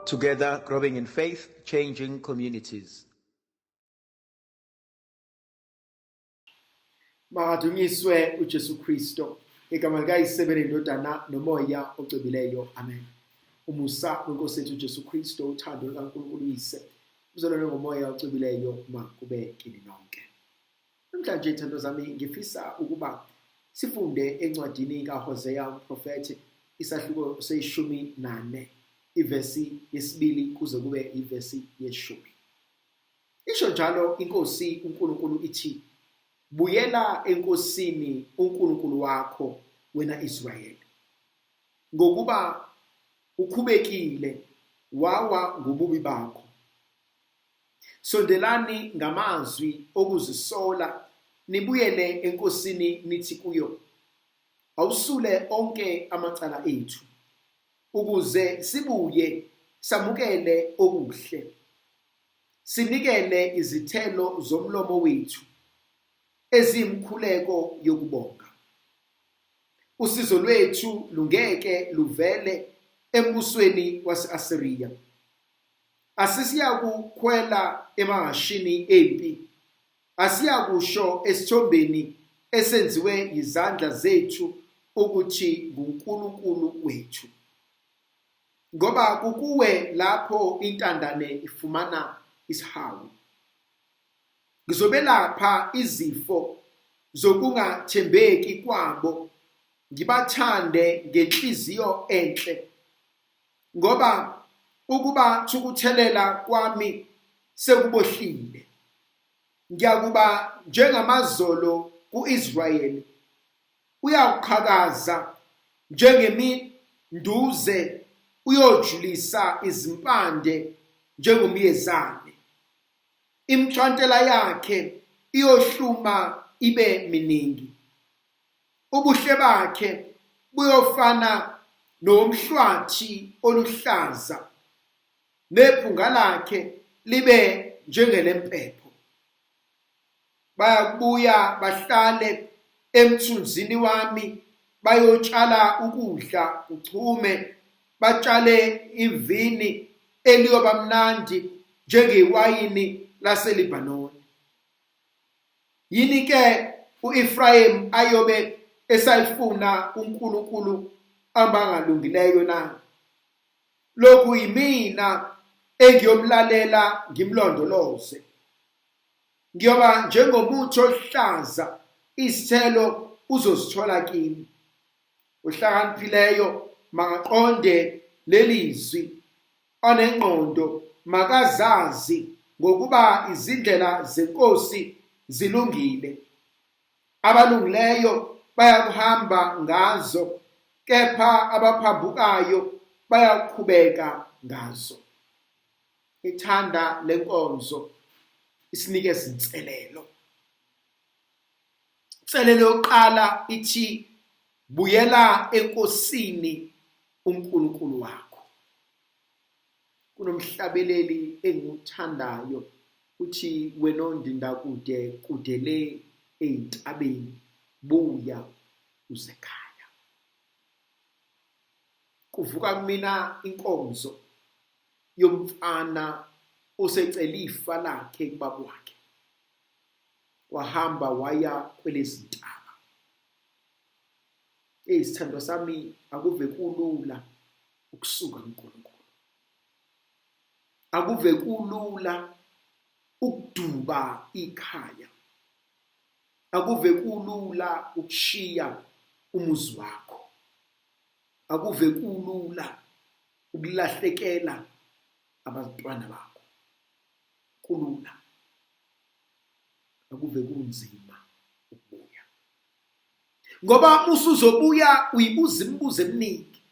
Together, growing in faith, changing communities. Makadunyiswe uJesu Kristo. Igama likaYise lendodana nomoya ocwebileyo. Amen. Umusa wenkosi yethu uJesu Kristo, uthando lukaNkulunkulu uYise, uzalwane ngomoya ocwebileyo makube kini nonke. Namhlanje thando zami ngifisa ukuba sifunde encwadini kaHosea umprofethi isahluko seshumi nane ivesi yesibili kuze kube ivesi yeshumi. Isho njalo inkosi uNkulunkulu ithi buyela enkosini uNkulunkulu wakho wena Israyeli ngokuba ukhubekile wawa ngobubi bakho. Sondelani ngamazwi okuzisola nibuyele enkosini nithi kuyo awusule onke amacala ethu ukuze sibuye samukele okuhle sinikele izithelo zomlomo wethu eziyimkhuleko yokubonga. Usizo lwethu lungeke luvele embusweni wase-Asiriya. Asisiyakukhwela emahhashini empi, asiyakusho esithombeni esenziwe yizandla zethu ukuthi nguNkulunkulu wethu. Ngoba kukuwe lapho intandane ifumana isihawu. Ngizobelapha izifo zokungathembeki kwabo, ngibathande ngenhliziyo enhle. Ngoba ukuba thukuthelela kwami sekubohlile. Ngiyakuba njengamazolo kuIsrayeli. Uyakuqhakaza njengeminduze uyojulisa izimpande njengomyezane. Imixhantela yakhe iyohluma ibe miningi. Ubuhle bakhe buyofana nomhlwathi oluhlaza nephunga lakhe libe njengelempepho. Bayakubuya bahlale emthunzini wami bayotshala ukudla kuchume batshale ivini eliyoba mnandi njengewayini laseLebanoni. Yini ke uEfrayim ayobe esayifuna uNkulunkulu abangalungileyo na? Lokhu yimina engiyomlalela ngimlondoloze. Ngiyoba njengomuthi oluhlaza, isithelo uzosithola kimi. Ohlakaniphileyo makaqonde leli zwi, onengqondo makazazi ngokuba izindlela zenkosi zilungile. Abalungileyo bayakuhamba ngazo, kepha abaphambukayo bayakuqhubeka ngazo. Ithanda lenkonzo isinikeza inselelo. Inselelo yokuqala ithi buyela enkosini uNkulunkulu wakho. Kunomhlabeleli engiwuthandayo uthi wena ondinda kude kude le ey'ntabeni buya uze ekhaya. Kuvuka kumina inkonzo yomfana osecela ifa lakhe kubaba wakhe. Wahamba waya kwelezintaba. Eyi sithandwa sami akuve kulula ukusuka kuNkulunkulu. Akuve kulula ukuduba ikhaya. Akuve kulula ukushiya umuzi wakho. Akuve kulula ukulahlekela abantwana bakho. Kulula. Akuve kunzima ukubuya. Ngoba usuzobuya uyibuza imibuzo eminingi.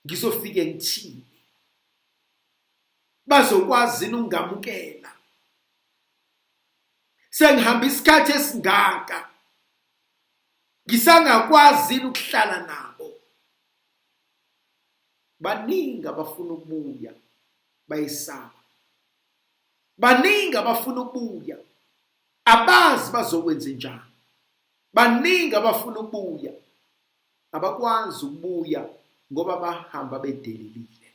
Ngizofike ngithini? Bazokwazi yini ukungamukela? Sengihamba isikhathi esingaka. Ngisangakwazi yini ukuhlala nabo? Baningi abafuna ukubuya bayesaba. Baningi abafuna ukubuya abazi bazokwenza njani. Baningi abafuna ukubuya abakwazi ukubuya Ngoba bahamba bedelelile.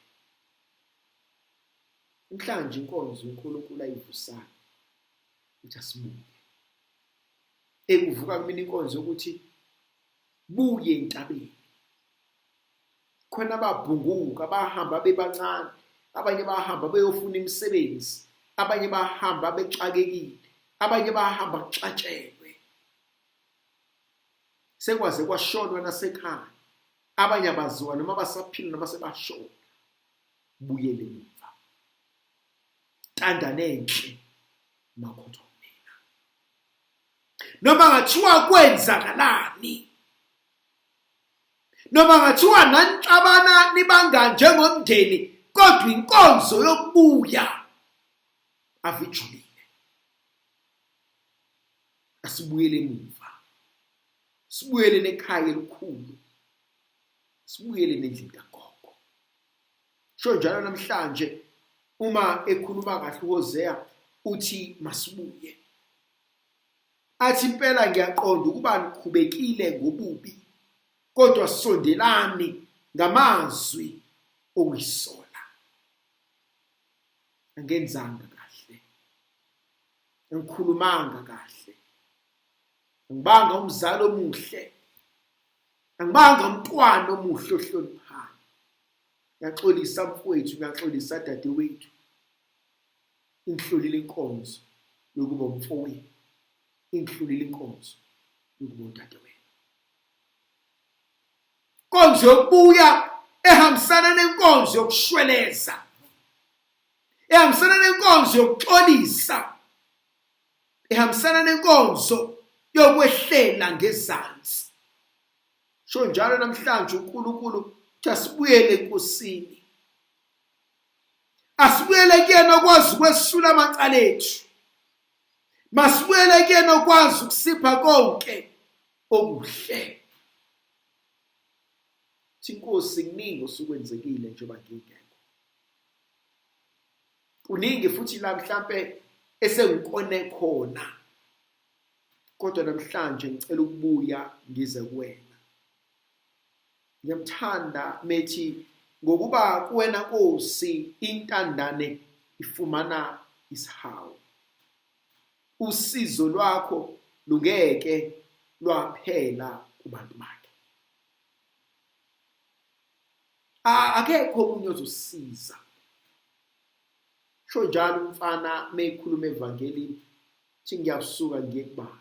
Namhlanje inkonzo uNkulunkulu ayivusayo uthi asibuye. Ekuvuka kumina inkonzo yokuthi buye entabeni. Khona ababhunguka bahamba bebancane, abanye bahamba beyofuna imisebenzi, abanye bahamba bexakekile, abanye bahamba kuxatshelwe. Sekwaze kwashonwa nasekhaya, abanye abaziwa noma basaphila noma sebashona. Buyele emuva. Ntandane enhle makhotho mina. Noma ngathiwa kwenzakalani, noma ngathiwa nanixabana nibanga njengomndeni, kodwa inkonzo yokubuya avijulile. Asibuyele emuva, sibuyele nekhaya elikhulu, sibuyele nendlini kagogo. Sho njalo namhlanje uma ekhuluma kahle uHosea uthi masibuye. Athi impela ngiyaqonda ukuba nikhubekile ngobubi, kodwa sondelani ngamazwi okuyisola. Angenzanga kahle, angikhulumanga kahle, angibanga umzali omuhle, angibanga umntwana omuhle ohloniphayo. Ngiyaxolisa mfowethu, ngiyaxolisa dadewethu, ingihlulile inkonzo yokuba umfowenu, ingihlulile inkonzo yokuba udadewenu. Inkonzo yokubuya ehambisana nenkonzo yokushweleza, ehambisana nenkonzo yokuxolisa, ehambisana nenkonzo yokwehlela ngezansi. Sho njalo namhlanje uNkulunkulu uthi asibuyele eNkosini, asibuyele kuyena okwazi ukwesula amacala ethu, masibuyele kuyena okwazi ukusipha konke okuhle. Thi Nkosi, kuningi osukwenzekile njengoba ngingekho, kuningi futhi la mhlampe esengikone khona, kodwa namhlanje ngicela ukubuya ngize kuwena. Ngiyamthanda methi ngokuba kuwena Nkosi intandane ifumana isihawu, usizo lwakho lungeke lwaphela kubantu bakhe. Akekho omunye ozosiza. Sho njalo umfana meyikhuluma evangelini, thi ngiyasuka ngiye kubaba,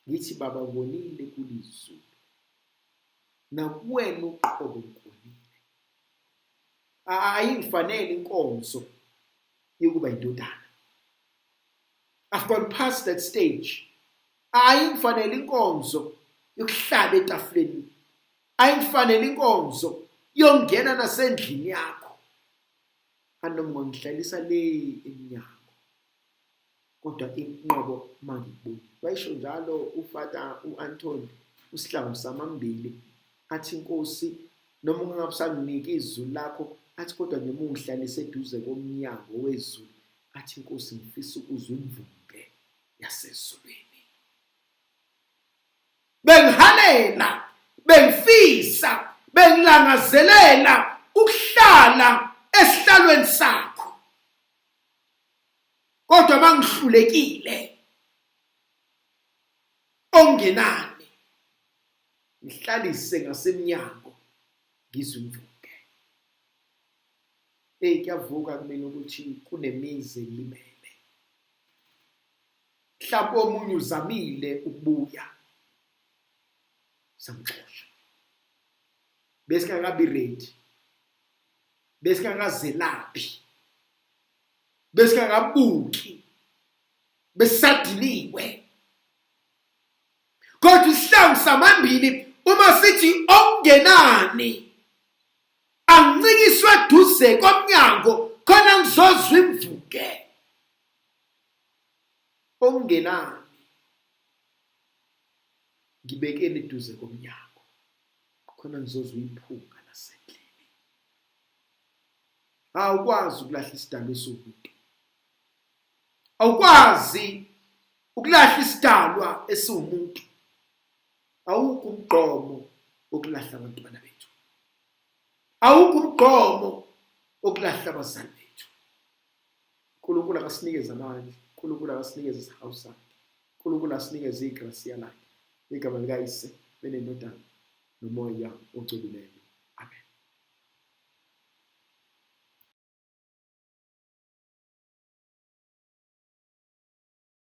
ngithi baba ngonile kulizulu nakuwena uqobo ngikonile, ayingifanele inkonzo yokuba indodana. I've gone past that stage. Ayingifanele inkonzo yokuhlala etafuleni, ayingifanele inkonzo yokungena nasendlini yakho, anoma ungangihlalisa le emnyango, kodwa inqobo mangikuboni. Wayisho njalo uFata uAnthony usihlangu samambili, athi inkosi noma ungabusanginiki izulu lakho, athi kodwa noma ungihlalise eduze komnyango wezulu, athi inkosi ngifisa ukuzwa imvunge yasezulwini. Bengihalela, bengifisa, bengilangazelela ukuhlala esihlalweni sakho, kodwa mangihlulekile ongenani ngihlalise ngasemnyango ngizwe imvunge. Hey, kuyavuka kumina ukuthi kunemizi elimele, mhlawumbe omunye uzamile ukubuya samxosha, besingakabi ready, besingakazelaphi, besingakabuki, besadiniwe. Kodwa isihlangu samambili uma sithi okungenani angincikiswe eduze komnyango khona ngizozwa imvuke, okungenani ngibekeni eduze komnyango khona ngizozwa iphunga lasendlini. Awukwazi ukulahla isidalwa esiwumuntu, awukwazi ukulahla isidalwa esiwumuntu, awukho umgqomo wokulahla abantwana bethu. Awukho umgomo okulahla abazali bethu. uNkulunkulu akasinikeze amandla, uNkulunkulu akasinikeze isihawu sakhe, uNkulunkulu asinikeze igrasiya lakhe. Igama likaYise benendodana nomoya ocwebileyo.